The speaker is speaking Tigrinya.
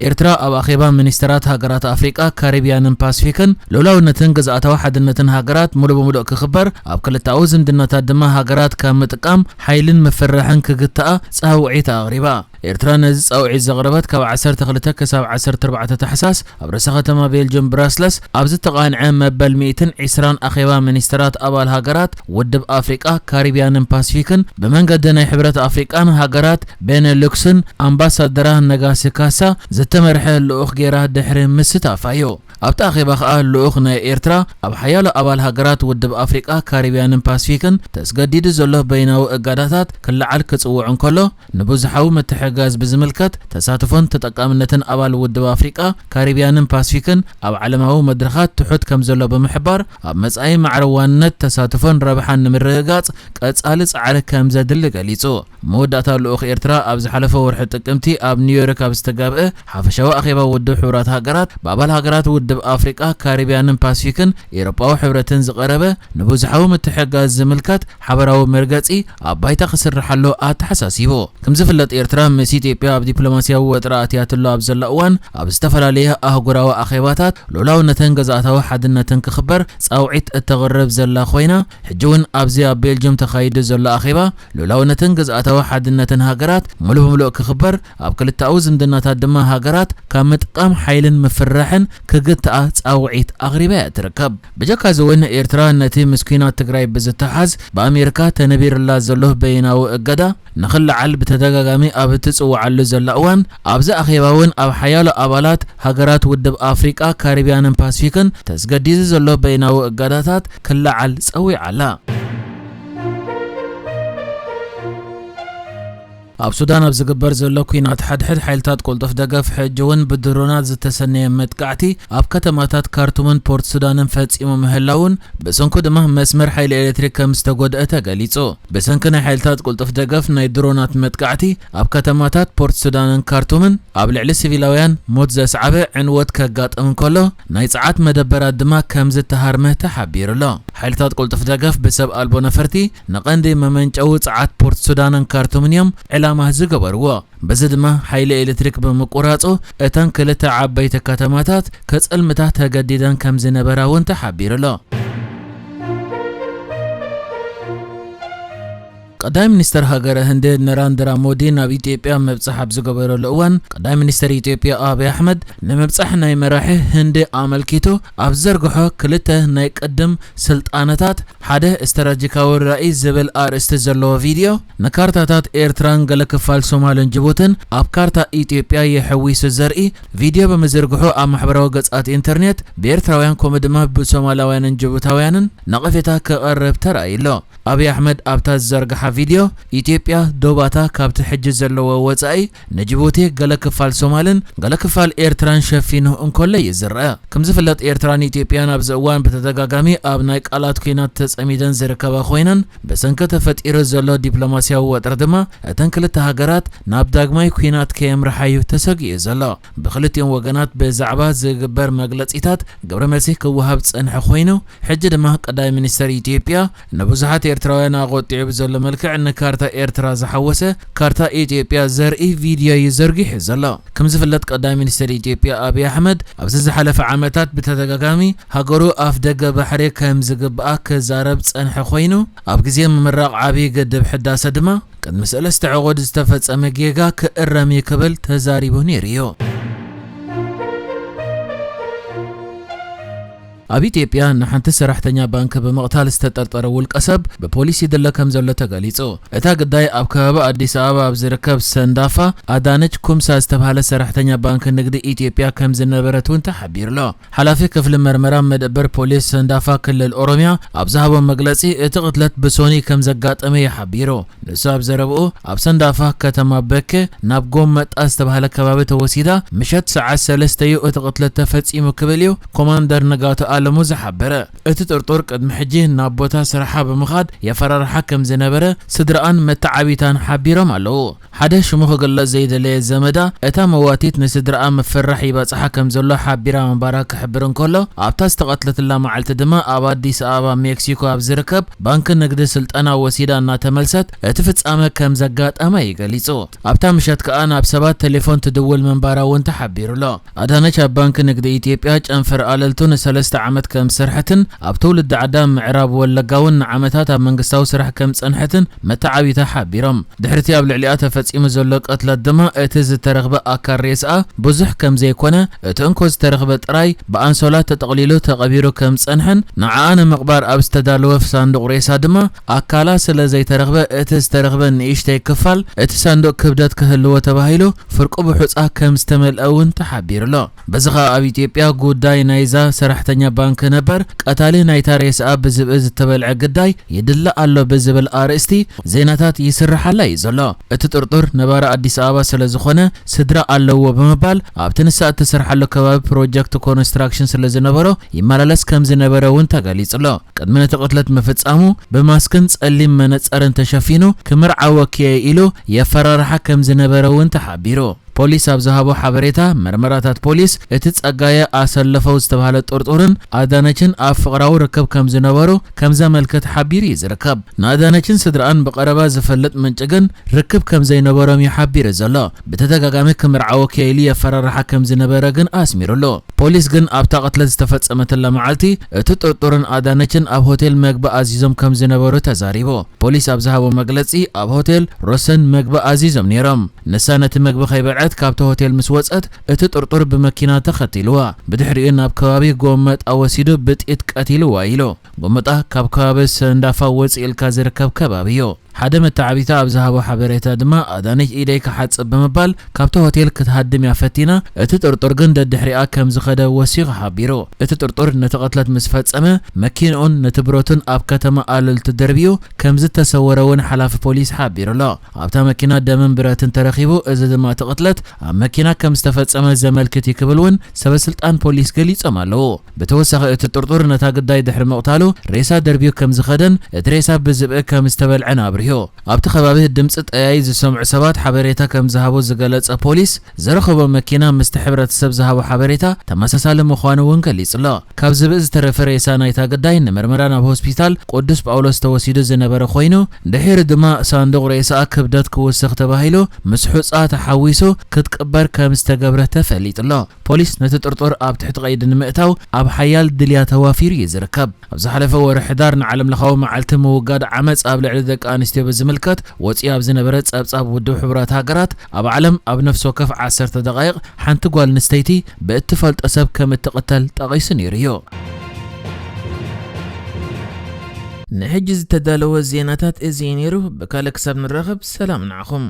ኤርትራ ኣብ ኣኼባ ሚኒስተራት ሃገራት ኣፍሪቃ፣ ካሪብያንን ፓሲፊክን ልኡላውነትን ግዝኣታዊ ሓድነትን ሃገራት ሙሉእ ብምሉእ ክኽበር፣ ኣብ ክልተኣዊ ዝምድናታት ድማ ሃገራት ካብ ምጥቃም ሓይልን ምፍርራሕን ክግትኣ ጻውዒት ኣቕሪባ። ኤርትራ ነዚ ጻውዒት ዘቕረበት ካብ ዓሰርተ ክልተ ክሳብ ዓሰርተ ኣርባዕተ ታሕሳስ ኣብ ርእሰ ከተማ ቤልጅየም ብራስለስ ኣብ ዝተቓንዐ መበል ሚእትን ዕስራን ኣኼባ ሚኒስተራት ኣባል ሃገራት ውድብ ኣፍሪቃ፣ ካሪብያንን ፓሲፊክን ብመንገዲ ናይ ሕብረት ኣፍሪቃን ሃገራት ቤነሉክስን ኣምባሳደራ ነጋሲ ካሳ ዝተመርሐ ልኡኽ ጌራ ድሕሪ ምስታፋ እዩ። ኣብቲ ኣኼባ ከኣ ልኡኽ ናይ ኤርትራ ኣብ ሓያሎ ኣባል ሃገራት ውድብ ኣፍሪቃ፣ ካሪብያንን ፓሲፊክን ተስገዲዱ ዘሎ በይናዊ እገዳታት ክለዓል ክጽውዕ እንከሎ፣ ንብዝሓዊ ምትሕግጋዝ ብዝምልከት ተሳትፎን ተጠቃምነትን ኣባል ውድብ ኣፍሪቃ፣ ካሪብያንን ፓሲፊክን ኣብ ዓለማዊ መድረኻት ትሑት ከም ዘሎ ብምሕባር፣ ኣብ መጻኢ ማዕረ ዋንነት ተሳትፎን ረብሓን ንምርግጋጽ ቀጻሊ ጻዕሪ ከም ዘድሊ ገሊጹ። መወዳእታ ልኡኽ ኤርትራ ኣብ ዝሓለፈ ወርሒ ጥቅምቲ ኣብ ኒውዮርክ ኣብ ዝተጋብአ ሓፈሻዊ ኣኼባ ውድብ ሕቡራት ሃገራት ብኣባል ሃገራት ውድብ ኣፍሪቃ፣ ካሪብያንን ፓሲፊክን ኤውሮጳዊ ሕብረትን ዝቐረበ ንብዝሓዊ ምትሕግጋዝ ዝምልከት ሓበራዊ መርገጺ ኣብ ባይታ ክስርሓሉ ኣተሓሳሲቡ። ከም ዝፍለጥ ኤርትራ ምስ ኢትዮጵያ ኣብ ዲፕሎማስያዊ ወጥሪ ኣትያትሎ ኣብ ዘላ እዋን ኣብ ዝተፈላለየ ኣህጉራዊ ኣኼባታት ልኡላውነትን ግዝኣታዊ ሓድነትን ክኽበር ጻውዒት እተቕርብ ዘላ ኮይና፣ ሕጂ እውን ኣብዚ ኣብ ቤልጅየም ተኻይዱ ዘሎ ኣኼባ ልኡላውነትን ግዝኣታዊ ሓድነትን ሃገራት ሙሉ ብምሉእ ክኽበር፣ ኣብ ክልተኣዊ ዝምድናታት ድማ ሃገራት ካብ ምጥቃም ሓይልን ምፍርራሕን ክግትኣ ጻውዒት ኣቕሪባ እያ ትርከብ። ብጀካ እዚ እውን ኤርትራ ነቲ ምስ ኲናት ትግራይ ብዝተሓዝ ብኣሜሪካ ተነቢርላ ዘሎ በይናዊ እገዳ ንኽለዓል ብተደጋጋሚ ኣብ እትጽውዓሉ ዘላ እዋን፣ ኣብዚ ኣኼባ እውን ኣብ ሓያሎ ኣባላት ሃገራት ውድብ ኣፍሪቃ፣ ካሪብያንን ፓሲፊክን ተስገዲዱ ዘሎ በይናዊ እገዳታት ክለዓል ጸዊዓ ኣላ። ኣብ ሱዳን ኣብ ዝግበር ዘሎ ኲናት ሓድሕድ ሓይልታት ቅልጡፍ ደገፍ ሕጂ እውን ብድሮናት ዝተሰነየ መጥቃዕቲ ኣብ ከተማታት ካርቱምን ፖርት ሱዳንን ፈጺሙ ምህላውን ብሰንኩ ድማ መስመር ሓይሊ ኤሌክትሪክ ከም ዝተጎድአ ተገሊጹ። ብሰንኪ ናይ ሓይልታት ቅልጡፍ ደገፍ ናይ ድሮናት መጥቃዕቲ ኣብ ከተማታት ፖርት ሱዳንን ካርቱምን ኣብ ልዕሊ ሲቪላውያን ሞት ዘስዓበ ዕንወት ከጋጥም እንከሎ፣ ናይ ጸዓት መደበራት ድማ ከም ዝተሃርመ ተሓቢሩ ኣሎ። ሓይልታት ቅልጡፍ ደገፍ ብሰብ ኣልቦ ነፈርቲ ንቐንዲ መመንጨዊ ጸዓት ፖርት ሱዳንን ካርቱምን እዮም ዕላማ ዝገበርዎ። በዚ ድማ ሓይሊ ኤሌክትሪክ ብምቁራጹ እተን ክልተ ዓበይቲ ከተማታት ክጽልምታ ተገዲደን ከም ዝነበራ እውን ተሓቢሩ ኣሎ። ቀዳማይ ሚኒስተር ሃገረ ህንዲ ነራንድራ ሞዲ ናብ ኢትዮጵያ ምብጻሕ ኣብ ዝገበረሉ እዋን፣ ቀዳማይ ሚኒስተር ኢትዮጵያ ኣብይ ኣሕመድ ንምብጻሕ ናይ መራሒ ህንዲ ኣመልኪቱ ኣብ ዘርግሖ ክልተ ናይ ቅድም ስልጣነታት ሓደ ስትራቴጂካዊ ራእይ ዝብል ኣርእስቲ ዘለዎ ቪድዮ፣ ንካርታታት ኤርትራን ገለ ክፋል ሶማልን ጅቡትን ኣብ ካርታ ኢትዮጵያ የሐዊሱ ዘርኢ ቪድዮ ብምዝርግሑ ኣብ ማሕበራዊ ገጻት ኢንተርኔት ብኤርትራውያን ከምኡ ድማ ብሶማላውያንን ጅቡታውያንን ነቐፌታ ክቐርብ ተራእዩ ኣሎ። ኣብይ ኣሕመድ ኣብታ ዝዘርግሓ ቪድዮ፣ ኢትዮጵያ ዶባታ ካብቲ ሕጂ ዘለዎ ወጻኢ ንጅቡቲ፣ ገለ ክፋል ሶማልን ገለ ክፋል ኤርትራን ሸፊኑ እንከሎ እዩ ዝረአ። ከም ዝፍለጥ፣ ኤርትራን ኢትዮጵያን ኣብዚ እዋን ብተደጋጋሚ ኣብ ናይ ቃላት ኲናት ተጸሚደን ዝርከባ ኮይነን፣ ብሰንኪ ተፈጢሩ ዘሎ ዲፕሎማስያዊ ወጥሪ ድማ እተን ክልተ ሃገራት ናብ ዳግማይ ኲናት ከየምርሓ እዩ ተሰጊኡ ዘሎ። ብክልቲኦም ወገናት ብዛዕባ ዝግበር መግለጺታት ግብረ መልሲ ክወሃብ ዝጸንሐ ኮይኑ፣ ሕጂ ድማ ቀዳማይ ሚኒስተር ኢትዮጵያ ንብዙሓት ኤርትራውያን ኣቖጢዑ ብዘሎ መልክዕ ንካርታ ኤርትራ ዝሓወሰ ካርታ ኢትዮጵያ ዘርኢ ቪድዮ እዩ ዘርጊሑ ዘሎ። ከም ዝፍለጥ፣ ቀዳማይ ሚኒስተር ኢትዮጵያ ኣብይ ኣሕመድ ኣብዚ ዝሓለፈ ዓመታት ብተደጋጋሚ ሃገሩ ኣፍ ደገ ባሕሪ ከም ዝግብኣ ክዛረብ ጸንሐ ኮይኑ፣ ኣብ ግዜ ምምራቕ ዓብዪ ግድብ ሕዳሰ ድማ ቅድሚ ሰለስተ ዕቑድ ዝተፈጸመ ጌጋ ክእረም እዩ ክብል ተዛሪቡ ነይሩ እዩ። ኣብ ኢትዮጵያ ንሓንቲ ሰራሕተኛ ባንክ ብምቕታል ዝተጠርጠረ ውልቀ ሰብ ብፖሊስ ይድለ ከም ዘሎ ተገሊጹ። እታ ግዳይ ኣብ ከባቢ ኣዲስ ኣበባ ኣብ ዝርከብ ሰንዳፋ ኣዳነች ኩምሳ ዝተባህለ ሰራሕተኛ ባንክ ንግዲ ኢትዮጵያ ከም ዝነበረት እውን ተሓቢሩ ኣሎ። ሓላፊ ክፍሊ መርመራ መደበር ፖሊስ ሰንዳፋ ክልል ኦሮሚያ ኣብ ዝሃቦ መግለጺ፣ እቲ ቅትለት ብሶኒ ከም ዘጋጠመ እዩ ሓቢሩ። ንሱ ኣብ ዘረብኡ፣ ኣብ ሰንዳፋ ከተማ በኬ ናብ ጎመጣ ዝተባህለ ከባቢ ተወሲዳ ምሸት ሰዓት ሰለስተ እዩ እቲ ቅትለት ተፈጺሙ ክብል እዩ ኮማንደር ንጋቱ ኣለሙ ዝሓበረ። እቲ ጥርጡር ቅድሚ ሕጂ ናብ ቦታ ስራሓ ብምኻድ የፈራርሓ ከም ዝነበረ ስድራኣን መተዓቢታን ሓቢሮም ኣለዉ። ሓደ ሽሙ ክግለጽ ዘይደለየ ዘመዳ፣ እታ መዋቲት ንስድራኣ ምፍርራሕ ይበጽሓ ከም ዘሎ ሓቢራ ምንባራ ክሕብር እንከሎ፣ ኣብታ ዝተቐትለትላ መዓልቲ ድማ ኣብ ኣዲስ ኣበባ ሜክሲኮ ኣብ ዝርከብ ባንኪ ንግዲ ስልጠና ወሲዳ እናተመልሰት እቲ ፍጻመ ከም ዘጋጠማ እዩ ገሊጹ። ኣብታ ምሸት ከኣ ናብ ሰባት ቴሌፎን ትድውል ምንባራ እውን ተሓቢሩ ኣሎ። ኣዳነች ኣብ ባንኪ ንግዲ ኢትዮጵያ ጨንፈር ኣለልቱ ንሰለስተ ዓመት ከም ዝሰርሐትን ኣብ ትውልዲ ዓዳ ምዕራብ ወለጋ እውን ንዓመታት ኣብ መንግስታዊ ስራሕ ከም ዝጸንሐትን መተዓቢታ ሓቢሮም። ድሕሪቲ ኣብ ልዕሊኣ ተፈጺሙ ዘሎ ቅትለት ድማ እቲ ዝተረኽበ ኣካል ሬስኣ ብዙሕ ከም ዘይኮነ፣ እቲ እንኮ ዝተረኽበ ጥራይ ብኣንሶላ ተጠቕሊሉ ተቐቢሩ ከም ዝጸንሐን ንዓኣ ንምቕባር ኣብ ዝተዳለወ ሳንዱቕ ሬሳ ድማ ኣካላ ስለ ዘይተረኽበ እቲ ዝተረኽበ ንእሽተይ ክፋል እቲ ሳንዱቕ ክብደት ክህልዎ ተባሂሉ ፍርቁ ብሑጻ ከም ዝተመልአ እውን ተሓቢሩ ኣሎ። በዚ ኸኣ ኣብ ኢትዮጵያ ጉዳይ ናይዛ ሰራሕተኛ ባንክ ነበር ቀታሊ ናይታ ሬስኣ ብዝብኢ ዝተበልዐ ግዳይ ይድለ ኣሎ ብዝብል ኣርእስቲ ዜናታት ይስርሓላ እዩ ዘሎ። እቲ ጥርጡር ነባሪ ኣዲስ ኣበባ ስለ ዝኾነ ስድራ ኣለዎ ብምባል ኣብቲ ንሳ እትሰርሓሉ ከባቢ ፕሮጀክት ኮንስትራክሽን ስለ ዝነበሮ ይመላለስ ከም ዝነበረ እውን ተገሊጹ ኣሎ። ቅድሚ ነቲ ቅትለት ምፍጻሙ ብማስክን ጸሊም መነጸርን ተሸፊኑ ክምርዓወኪ እየ ኢሉ የፈራርሓ ከም ዝነበረ እውን ተሓቢሩ። ፖሊስ ኣብ ዝሃቦ ሓበሬታ፣ መርመራታት ፖሊስ እቲ ጸጋየ ኣሰለፈው ዝተባህለ ጥርጡርን ኣዳነችን ኣብ ፍቕራዊ ርክብ ከም ዝነበሩ ከም ዘመልክት ሓቢሩ እዩ ዝርከብ። ንኣዳነችን ስድራኣን ብቐረባ ዝፈልጥ ምንጪ ግን ርክብ ከም ዘይነበሮም እዩ ሓቢሩ ዘሎ። ብተደጋጋሚ ክምርዓወኪ እየ ኢሉ የፈራርሓ ከም ዝነበረ ግን ኣስሚሩሉ። ፖሊስ ግን ኣብታ ቅትለት ዝተፈጸመትላ መዓልቲ እቲ ጥርጡርን ኣዳነችን ኣብ ሆቴል መግቢ ኣዚዞም ከም ዝነበሩ ተዛሪቡ። ፖሊስ ኣብ ዝሃቦ መግለጺ፣ ኣብ ሆቴል ሮሰን መግቢ ኣዚዞም ነይሮም። ንሳ ነቲ መግቢ ከይበልዐት ካብቲ ሆቴል ምስ ወጸት፣ እቲ ጥርጡር ብመኪና ተኸቲልዋ። ብድሕሪኡ ናብ ከባቢ ጎመጣ ወሲዱ ብጥይት ቀቲልዋ ኢሉ። ጎመጣ ካብ ከባቢ ሰንዳፋ ወጽእ ኢልካ ዝርከብ ከባቢ እዩ። ሓደ መተዓቢታ ኣብ ዝሃቦ ሓበሬታ ድማ፣ ኣዳነች ኢደይ ክሓጽብ ብምባል ካብቲ ሆቴል ክትሃድም እያ ፈቲና፣ እቲ ጥርጡር ግን ደድሕሪኣ ከም ዝኸደ ወሲኹ ሓቢሩ። እቲ ጥርጡር ነቲ ቅትለት ምስ ፈጸመ፣ መኪንኡን ነቲ ብረቱን ኣብ ከተማ ኣለልቱ ደርብዩ ከም ዝተሰወረ እውን ሓላፊ ፖሊስ ሓቢሩ ኣሎ። ኣብታ መኪና ደምን ብረትን ተረኺቡ፣ እዚ ድማ እቲ ቅትለት ኣብ መኪና ከም ዝተፈጸመ ዘመልክት እዩ ክብል እውን ሰበስልጣን ፖሊስ ገሊጾም ኣለዉ። ብተወሳኺ እቲ ጥርጡር ነታ ግዳይ ድሕሪ ምቕታሉ ሬሳ ደርብዩ ከም ዝኸደን እቲ ሬሳ ብዝብኢ ከም ዝተበልዐን ኣብሪሁ። ኣብቲ ከባቢ ድምጺ ጠያይ ዝሰምዑ ሰባት ሓበሬታ ከም ዝሃቡ ዝገለጸ ፖሊስ፣ ዝረኸቦ መኪና ምስቲ ሕብረተሰብ ዝሃቦ ሓበሬታ ተመሳሳሊ ምዃኑ እውን ገሊጹ ኣሎ። ካብ ዝብኢ ዝተረፈ ሬሳ ናይታ ግዳይ ንምርመራ ናብ ሆስፒታል ቅዱስ ጳውሎስ ተወሲዱ ዝነበረ ኮይኑ፣ ድሒሩ ድማ ሳንዱቕ ሬሳኣ ክብደት ክውስኽ ተባሂሉ ምስ ሑጻ ተሓዊሱ ክትቅበር ከም ዝተገብረ ተፈሊጡ ኣሎ። ፖሊስ ነቲ ጥርጡር ኣብ ትሕቲ ቀይዲ ንምእታው ኣብ ሓያል ድልያ ተዋፊሩ እዩ ዝርከብ። ኣብ ዝሓለፈ ወርሒ ሕዳር ንዓለምለኻዊ መዓልቲ ምውጋድ ዓመጽ ኣብ ልዕሊ ደቂ ኣንስትዮ ብዝምልከት ወጺኡ ኣብ ዝነበረ ጸብጻብ ውድብ ሕቡራት ሃገራት፣ ኣብ ዓለም ኣብ ነፍሲ ወከፍ ዓሰርተ ደቓይቕ ሓንቲ ጓል ኣንስተይቲ ብእትፈልጦ ሰብ ከም እትቕተል ጠቒሱ ነይሩ እዩ። ንሕጂ ዝተዳለወ ዜናታት እዚ እዩ ነይሩ። ብካልእ ክሳብ ንራኸብ ሰላም ንዓኹም።